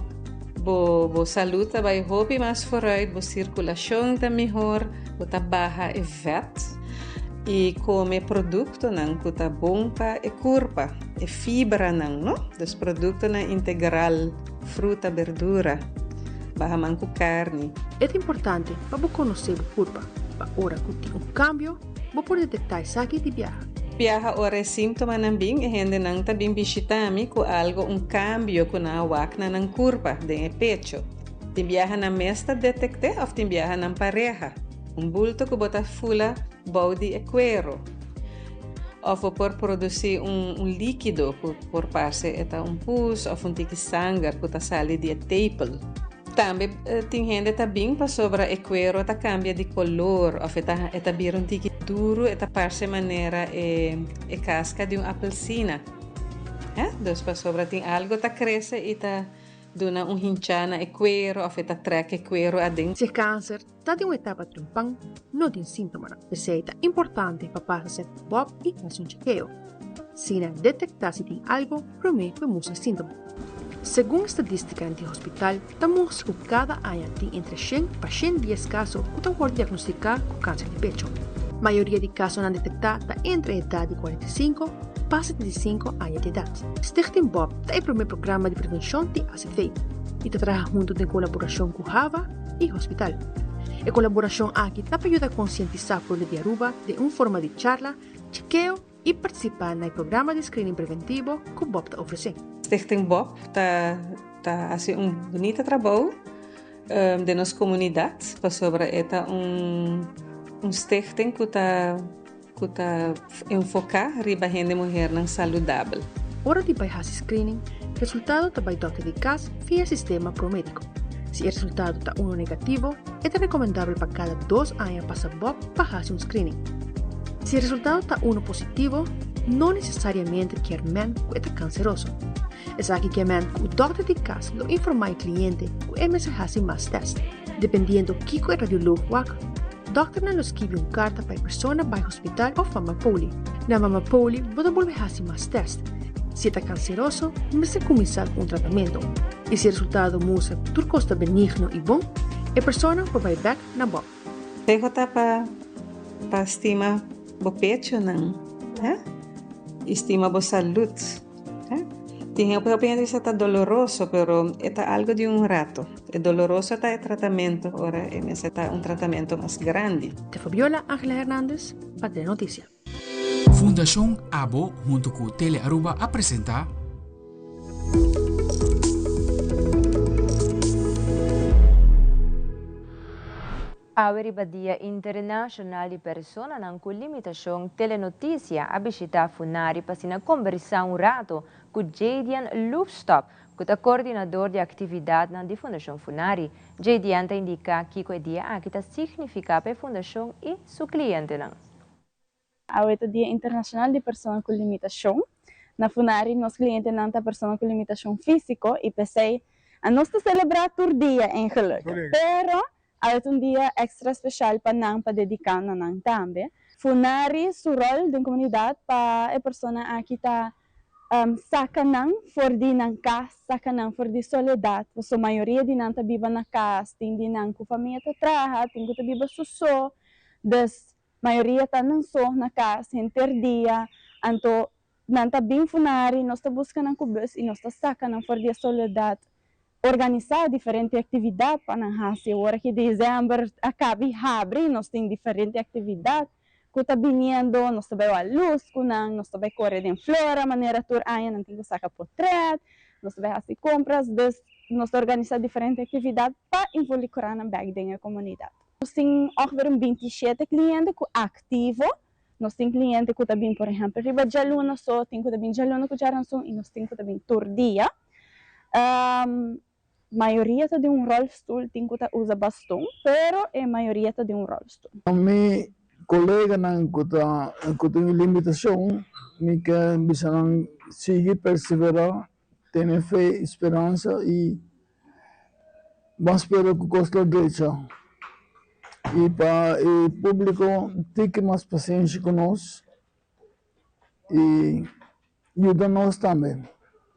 bo bo salud ta bai hopi mas vooruit, bo sirkulashon ta mihor, bo ta baha e vèt i kome produktonan ku ta bon pa e kurpa, e fibranan no, dus produktonan integral, fruta, berdura, baha man ku karni. E ta importante pa bo konosé bo kurpa pa ora ku tin un kambio bo por detektá esaki di biaha. Biaha ora e síntomanan bin, e hendenan ta bin bishitá mi ku algo un kambio ku nan a wak na nan kurpa, den e pecho. Tin biaha nan mes ta detekt'é òf tin biaha nan pareha. Un bulto ku bo ta fula bou di e kuero. Òf bo por produsí un un líkido ku por parse e ta un pus òf un tiki sanger ku ta sali di e tepel. Tambe tin hende ta bin pasobra e kuero ta kambia di kolor òf e ta e ta bira un tiki duru, e ta parse manera e e kaska di un apelsina. Hè? Dus pasobra tin algu ta krese i ta duna un hinchá na e kuero òf e ta trèk e kuero aden. Si e kanser ta den un etapa trempan, no tin síntomanan. P'esei ta importante pa pasa serka Bob i hasi un chekeo. Asina detektá si tin algu promé ku e mustra síntoma. Segun estadístikanan di hospital ta mustra ku kada aña tin entre shen pa 110 kaso ku ta wòrdu diagnostiká ku kanser di pecho. Mayoria di kasonan detektá ta entre e edat di 45. pa 75 aña di edat. Stichting Bob ta e promé programa di prevenshon di azv i ta traha huntu den kolaborashon ku hava i hospital. E kolaborashon aki ta pa yuda konsientisá pueblo di Aruba den un forma di charla, chekeo i partisipá na e programa di screening preventivo ku Bob ta ofresé. Stichting Bob ta ta hasi un bunita trabou den nos komunidat pasobra e ta un un stichting ku ta ku ta enfoká riba hende muhernan saludabel. Ora di bai hasi screening, resultado ta bai dòkter di kas via sistema Promedico. Si e resultado ta uno negativo, e ta rekomendabel pa kada dos aña pasa bòb pa hasi un screening. Si e resultado ta uno positivo, no nesesariamente kier men ku e ta kanseroso. Esaki kier men ku dòkter di kas lo informá e kliente ku e mester hasi mas tèst. Dependiendo kiko e radioloog wak, Dòkternan lo skibi un karta pa e persona bai hospital òf Mama Poli. Na Mama Poli bo ta bolbe hasi mas tèst. Si e ta kanseroso, mester kuminsá ku un tratamentu. I si e resultado mustra ku tur kos ta benigno i bon, e persona por bai bèk na bo. Conseho ta pa pa stima bo pechonan, hè? I stima bo salud. Tin hopi hende bisa ta doloroso, pero e ta algo di un rato. E doloroso ta e tratamento ora e mester ta un tratamento mas grandi. De Fabiola Angela Hernandez pa Telenoticia. Fundacion Abo hunto cu Tele Aruba a presenta. Awe riba Dia Internashonal di Personanan ku Limitashon Telenoticia a bishitá Funari pa asina kombersá un rato ku Jadian Loefstop ku ta koordinador di aktividatnan di Fundashon Funari. Jadian ta indiká kiko e dia aki ta signifiká pa e fundashon i su klientenan. Awe ta Dia Internashonal di Persona ku Limitashon. Na Funari nos klientenan ta persona ku limitashon físiko i p'esei anos ta selebrá tur dia eigenlijk. Pero awe ta un dia èkstra speshal pa nan pa dediká na nan tambe. Funari su ròl den komunidat pa e persona aki ta saka nan for di nan kas, saka nan for di soledat, pasobra mayoria di nan ta biba na kas, tin di nan ku famia ta traha, tin ku ta biba su so. Dus Mayoria ta nan so na kas henter dia, anto nan ta bin Funari, nos ta buska nan ku bus i nos ta saka nan for di e soledat. Organisá diferente aktividat pa nan hasi. Ora ki desèmber a kabi habri, nos tin diferente aktividat ku ta biniendo, nos ta bai wak lus ku nan, nos ta bai kore den flora manera tur aña nan tin ku saka potrèt, nos ta bai hasi kompras, dus nos ta organisá diferente aktividat pa involukrá nan bèk den e komunidat. Nos tin ongeveer un 27 cliente cu activo. Nos tin cliente cu ta bin por ehempel riba djaluna so, tin cu ta bin djaluna cu djaranson y nos tin cu ta bin tur dia. Mayoria ta den un rolstoel, tin cu ta usa baston, pero e mayoria ta den un rolstoel. Mi coleganan cu ta cu tin limitacion, mi ke bisa nan sigui persevera, tene fe y speransa y Ban spera ku kos lo drecha i pa e públiko tiki mas pasenshi ku nos i yuda nos tambe.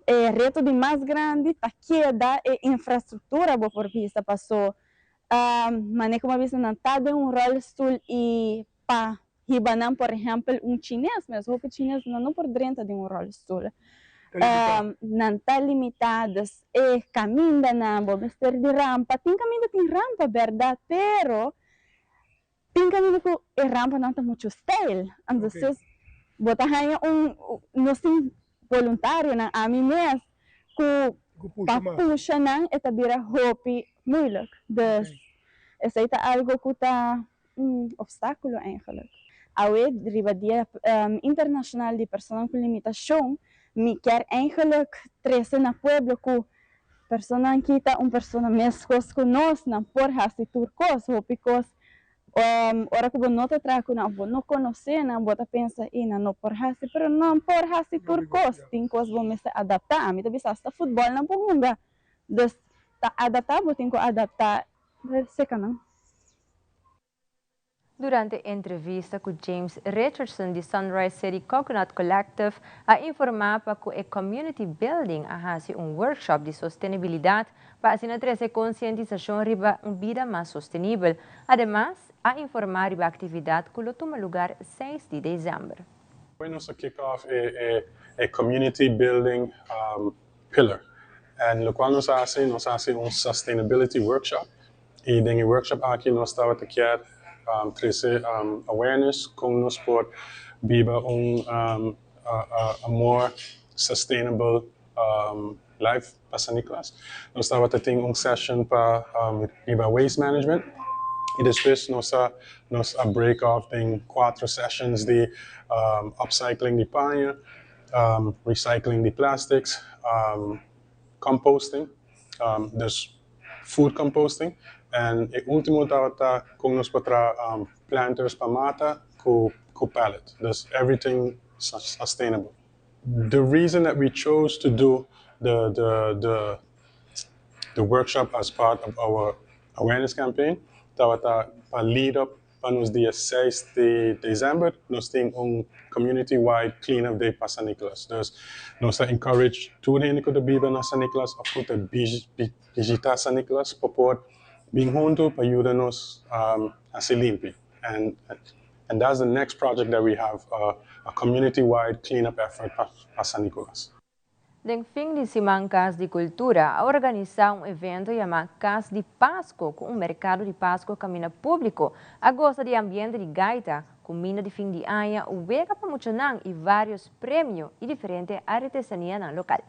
E reto di mas grandi ta keda e infrastruktura bo por bisa paso mane ku bo a bisa nan ta den un rolstoel i pa hiba nan por ehempel un chines mes hopi chines nan no por drenta den un rolstoel nan ta limita dus e camindanan bo mester di rampa tin caminda tin rampa berdad pero tin caminda cu e rampanan ta mucho steil entonces bo ta haya un nos tin voluntarionan ami mes cu pa pusha nan e ta bira hopi moeilijk dus esey ta algo cu ta un obstáculo eigenlijk. Awe riba Dia Internacional di Personanan cu Limitacion mi kier eigenlijk trece na pueblo cu personanan ki ta un persona mescos cu nos, nan por haci tur cos, hopi cos. Ora cu bo no ta traha cu nan of bo no conoce nan, bo ta pensa ey nan no por haci, pero nan por haci tur cos, tin cos bo mester adapta. Ami ta bisa hasta futbol nan por hunga, dus ta adapta bo tin cu adapta seca nan. Durante entrevista ku James Richardson di Sunrise City Coconut Collective a informá pa ku e Community Building a hasi un workshop di sostenibilidat pa asina trese konsientisashon riba un bida mas sostenibel. Ademas, a informá riba aktividat ku lo tuma lugar seis di desèmber. Nos a kick off e community building pillar. And locual nos a haci, nos a haci un sustainability workshop y den e workshop aki nos tabata kier trece awareness con nos por biba un a more sustainable life pa San Nicolas. Nos tabata tin un session pa riba waste management y despues nos a nos a break off den cuatro sessions di upcycling di paña, recycling di plastics, composting, dus food composting en e ultimo tabata con nos por traha planters pa mata cu pallet, dus everything sustainable. The reason that we chose to do the the the the workshop as part of our awareness campaign tabata pa lead up pa nos dia seis di december nos tin un community wide clean up day pa San Nicolas. Dus nos ta encourage tur hende cu ta biba na San Nicolas of cu ta bishita San Nicolas pa por bin hunto pa yuda nos haci limpi and And that's the next project that we have, a community wide clean up effort pa San Nicolas. Den fin di siman Cas di Cultura a organisa un evento yama Cas di Pasco cu un mercado di Pasco caminda publico a goza di ambiente di gaita, cuminda di fin di aña, wega pa muchanan y varios premio y diferente artesanianan local.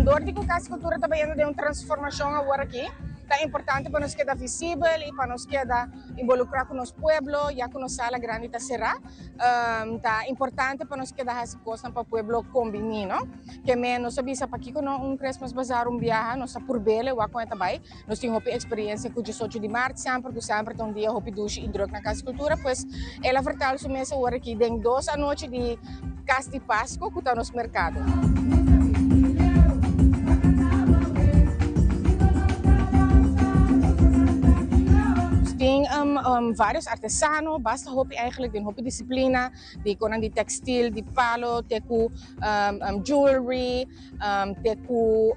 Dor di ku Kas Kultura ta bayendo den un transformashon awor aki, ta importante pa nos keda visibel i pa nos keda involukrá ku nos pueblo, ya ku nos sala grandi ta será. Ta importante pa nos keda hasi kosnan pa pueblo kombiní, no? Ke men nos a bisa pakiko no un Christmas Bazaar un biaha, nos ta purb'el e wak kon e ta bai. Nos tin hopi experiencia cu diesocho di maart semper, cu semper ta un dia hopi dushi y druk na Cas di Cultura, pues el a vertel su mes awor aki den dos anochi di Cas di Pasco cu ta nos mercado. Nos tin varios artesano, basta hopi eigenlijk den hopi disciplina, di conan di textil, di palo te cu jewelry, Te ku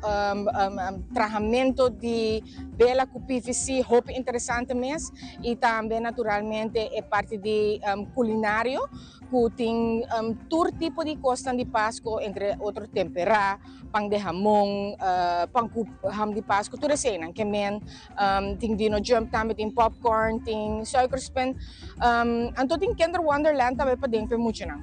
trahamento di bela ku PVC hopi interesante mes i tambe naturalmente e parti di kulinario ku tin tur tipo di kosnan di Pasko entre otro temperá, pan de hamon, pan ku ham di Pasko tur eseinan ke men tin dino jump tambe tin popcorn tin suikerspin anto tin kinder wonderland tambe paden pa e muchanan.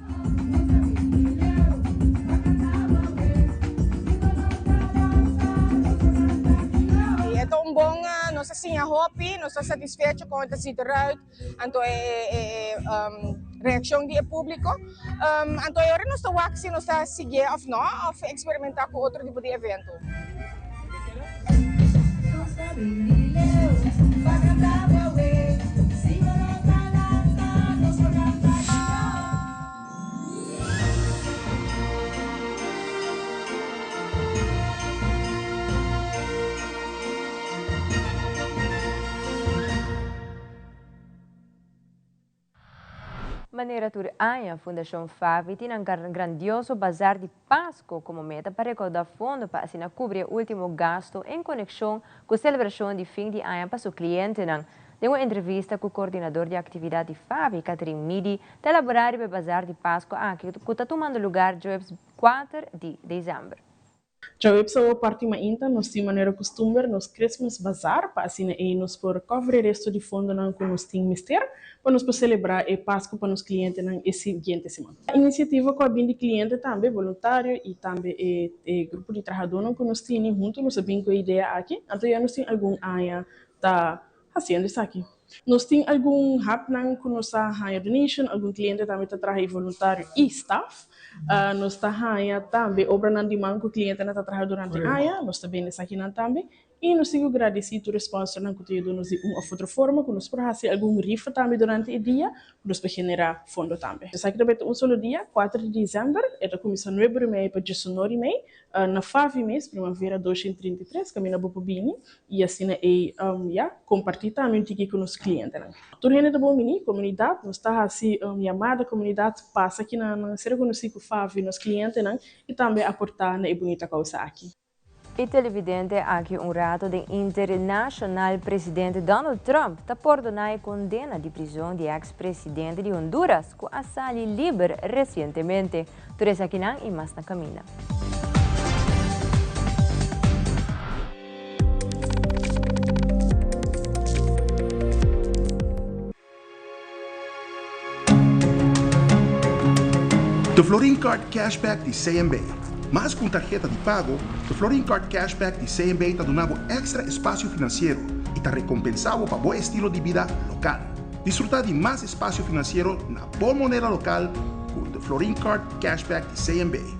E ta un bon nos a siña hopi nos ta satisfecho con e ta ziet eruit anto e reaccion di e publico anto e ora nos ta wak si nos ta sigue of no of experimenta cu otro tipo di evento. Manera tur aña, Fundashon Favi tin nan grandioso Bazar di Pasco komo meta pa rekoudá fondo pa asina kubri e último gasto en konekshon ku selebrashon di fin di aña pa su klientenan. Den un entrevista ku kordinador di aktividat di Favi, Catherine Midi, ta elaborá riba e Bazar di Pasco aki ku ta tumando lugar djuebs kuater di desèmber. Djaweps awo parti mainta nos tin manera kustumber nos Christmas Bazaar pa asina ei nos por cover e resto di fondonan ku nos tin mester pa nos por celebra e Pascu pa nos clientenan e siguiente siman. Iniciativa ku a bin di cliente tambe, boluntario y tambe e e grupo di trahadónan ku nos tini hunto nos a bin ku e idea aki, anto ya nos tin algun aña ta Hasiendo esaki. Nos tin algun hapnan ku nos ta haña donation, algun kliente tambe ta traha e voluntario i staf. Nos ta haña tambe obranan di man ku klientenan ta traha durante aña, nos ta bende esakinan tambe. I nos tin ku gradisí tur e sponsornan ku ta yuda nos di un òf otro forma, ku nos por hasi algun rifa tambe durante e dia, ku nos por generá fondo tambe. Esaki ta bai ta un solo dia, kuater di desèmber, e ta kuminsá nuebe ora i mei pa diesunora i mei, na Favi mes, Primavera 233, kaminda bo por bini i asina ei ya, kompartí tambe un tiki ku nos klientenan. Tur hende ta bon bini, komunidat, nos ta hasi yamada komunidat pasa akinan, ser konosí ku Favi, nos klientenan, i tambe aportá na e bunita kousa aki. E televidente aki un rato den internacional presidente Donald Trump ta pordona e condena di prison di ex presidente di Honduras cu a sali liber recientemente. Tur esakinan y mas na camina. The Florin Card Cashback di CMB. Mas ku un tarheta di pago, The Florin Card Cashback di CMB ta duna bo èkstra espasio finansiero i ta rekompensá bo pa bo estilo di bida lokal. Disfrutá di mas espasio finansiero na bo moneda lokal ku The Florin Card Cashback di CMB.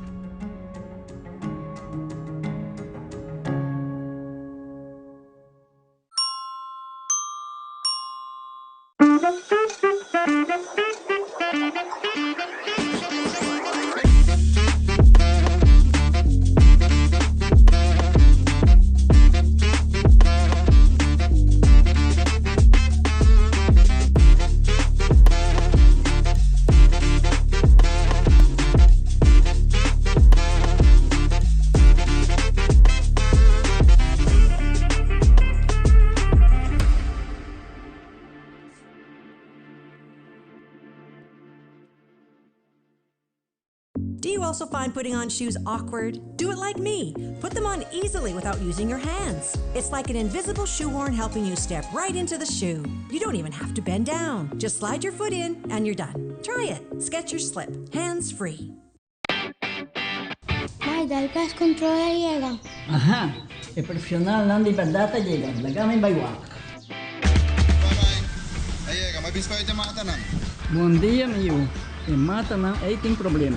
Do you also find putting on shoes awkward? Do it like me. Put them on easily without using your hands. It's like an invisible shoehorn helping you step right into the shoe. You don't even have to bend down. Just slide your foot in and you're done. Try it. Skechers Slip. Hands free. Mai, dal pest control a yega. Aha, e profesionalnan di berdad a yega, laga mi bai wak. Bye bye, a yega, mi a bisa bai te matanan. Bon dia mi yu, e matanan ei tin problema.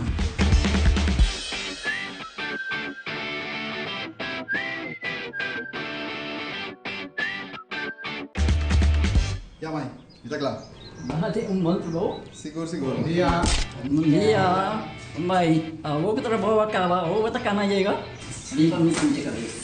Ya mai, Mi ta kla. Nan a tin un bon trabou. Sigur, sigur. Bon dia. Bon dia. Mai, awor ku trabou a kaba, awor bo ta kana yega? Riba mi pinche kabes.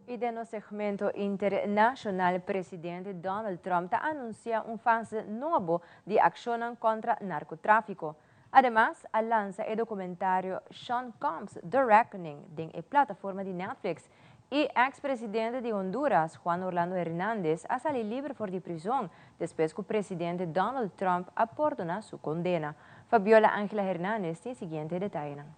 Y den nos segmento internacional presidente Donald Trump ta anuncia un fase nobo di accionnan contra narcotrafico. Ademas a lansa e documentario Sean Combs, The Reckoning den e plataforma di Netflix. Y ex presidente di Honduras, Juan Orlando Hernandez a sali liber for di prison despues cu presidente Donald Trump a pordona su condena. Fabiola Angela Hernandez tin siguiente detayenan.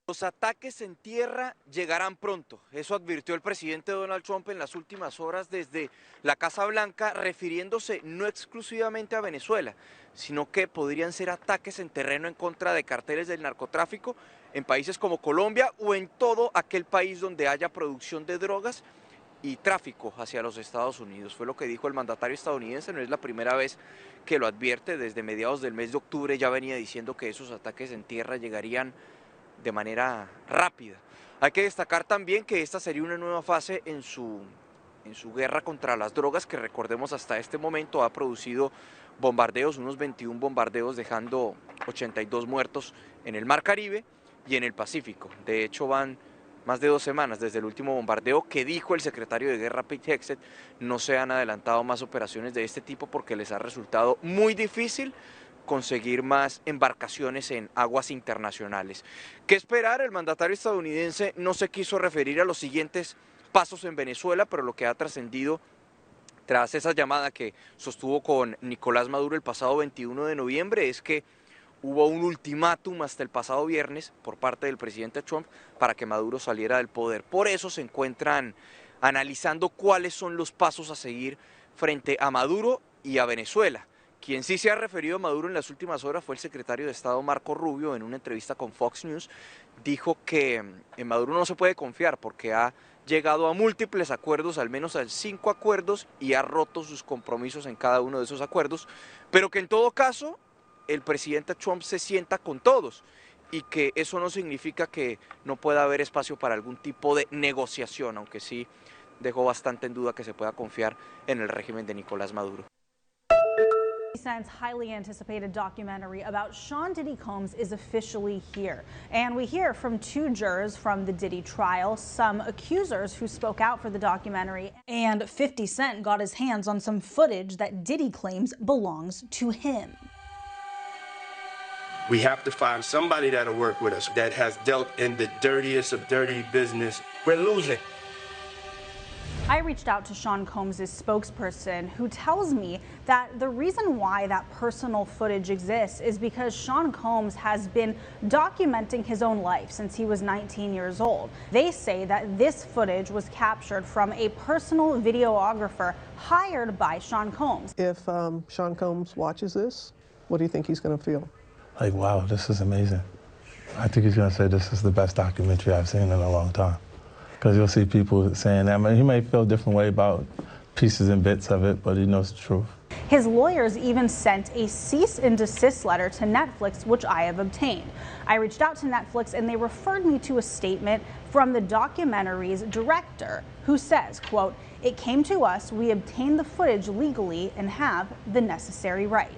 Los ataques en tierra llegarán pronto. Eso advirtió el presidente Donald Trump en las últimas horas desde la Casa Blanca, refiriéndose no exclusivamente a Venezuela, sino que podrían ser ataques en terreno en contra de carteles del narcotráfico en países como Colombia o en todo aquel país donde haya producción de drogas y tráfico hacia los Estados Unidos. Fue lo que dijo el mandatario estadounidense, no es la primera vez que lo advierte, desde mediados del mes de octubre ya venía diciendo que esos ataques en tierra llegarían de manera rápida. Hay que destacar también que esta sería una nueva fase en su, en su guerra contra las drogas, que recordemos hasta este momento ha producido bombardeos, unos 21 bombardeos dejando 82 muertos en el Mar Caribe y en el Pacífico. De hecho van más de dos semanas desde el último bombardeo que dijo el secretario de Guerra Pete Hegseth, no se han adelantado más operaciones de este tipo porque les ha resultado muy difícil conseguir más embarcaciones en aguas internacionales. ¿Qué esperar? El mandatario estadounidense no se quiso referir a los siguientes pasos en Venezuela, pero lo que ha trascendido tras esa llamada que sostuvo con Nicolás Maduro el pasado 21 de noviembre es que Hubo un ultimátum hasta el pasado viernes por parte del presidente Trump para que Maduro saliera del poder. Por eso se encuentran analizando cuáles son los pasos a seguir frente a Maduro y a Venezuela. Quien sí se ha referido a Maduro en las últimas horas fue el secretario de Estado Marco Rubio en una entrevista con Fox News. Dijo que en Maduro no se puede confiar porque ha llegado a múltiples acuerdos, al menos a cinco acuerdos, y ha roto sus compromisos en cada uno de esos acuerdos, pero que en todo caso el presidente Trump se sienta con todos y que eso no significa que no pueda haber espacio para algún tipo de negociación, aunque sí dejó bastante en duda que se pueda confiar en el régimen de Nicolás Maduro. Cent's highly anticipated documentary about Sean Diddy Combs is officially here. And we hear from two jurors from the Diddy trial, some accusers who spoke out for the documentary, and 50 Cent got his hands on some footage that Diddy claims belongs to him. We have to find somebody that'll work with us, that has dealt in the dirtiest of dirty business. We're losing. I reached out to Sean Combs' spokesperson, who tells me that the reason why that personal footage exists is because Sean Combs has been documenting his own life since he was 19 years old. They say that this footage was captured from a personal videographer hired by Sean Combs. If um, Sean Combs watches this, what do you think he's going to feel? Like, wow, this is amazing. I think he's going to say this is the best documentary I've seen in a long time. Because you'll see people saying that. I mean, he may feel a different way about pieces and bits of it, but he knows the truth. His lawyers even sent a cease and desist letter to Netflix, which I have obtained. I reached out to Netflix and they referred me to a statement from the documentary's director who says, quote, "It came to us, we obtained the footage legally and have the necessary right.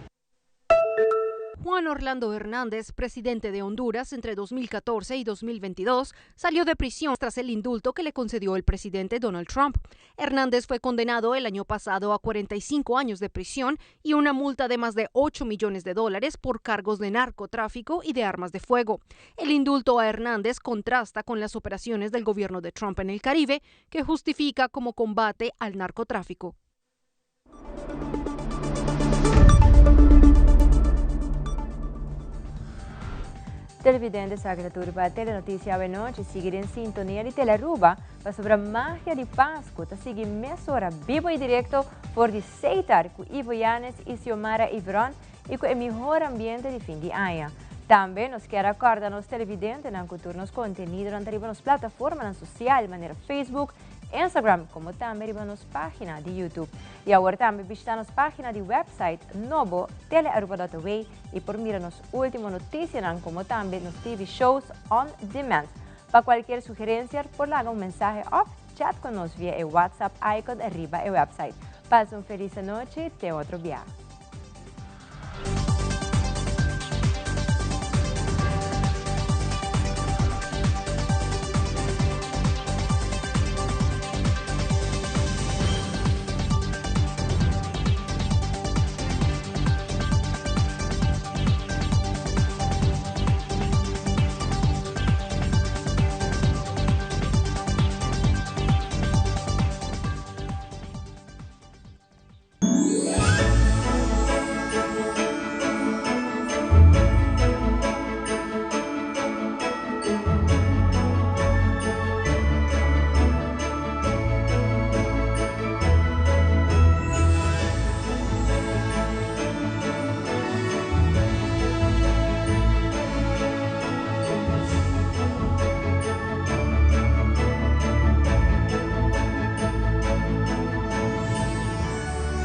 Juan Orlando Hernández, presidente de Honduras entre 2014 y 2022, salió de prisión tras el indulto que le concedió el presidente Donald Trump. Hernández fue condenado el año pasado a 45 años de prisión y una multa de más de 8 millones de dólares por cargos de narcotráfico y de armas de fuego. El indulto a Hernández contrasta con las operaciones del gobierno de Trump en el Caribe, que justifica como combate al narcotráfico. Televidente esaki ta tur pa Telenoticia Awenochi. Sigui den sintonia di Telearuba pasobra magia di Pascu ta sigui mesora bibo y directo for di Seitar cu Ivo Yanes y Xiomara Ivron y cu e mihor ambiente di fin di aña. Tambe nos kier a corda nos televidentenan cu tur nos contenidonan ta riba nos plataformanan social manera Facebook, Instagram como tambe riba nos pagina di YouTube. Y awor tambe bishita nos pagina di website nobo telearuba.aw y por mira nos ultimo noticianan como tambe nos TV shows on demand. Pa cualkier sugerencia por laga un mensahe of chat con nos via e WhatsApp icon riba e website. Pasa un feliz anochi, te otro biaha.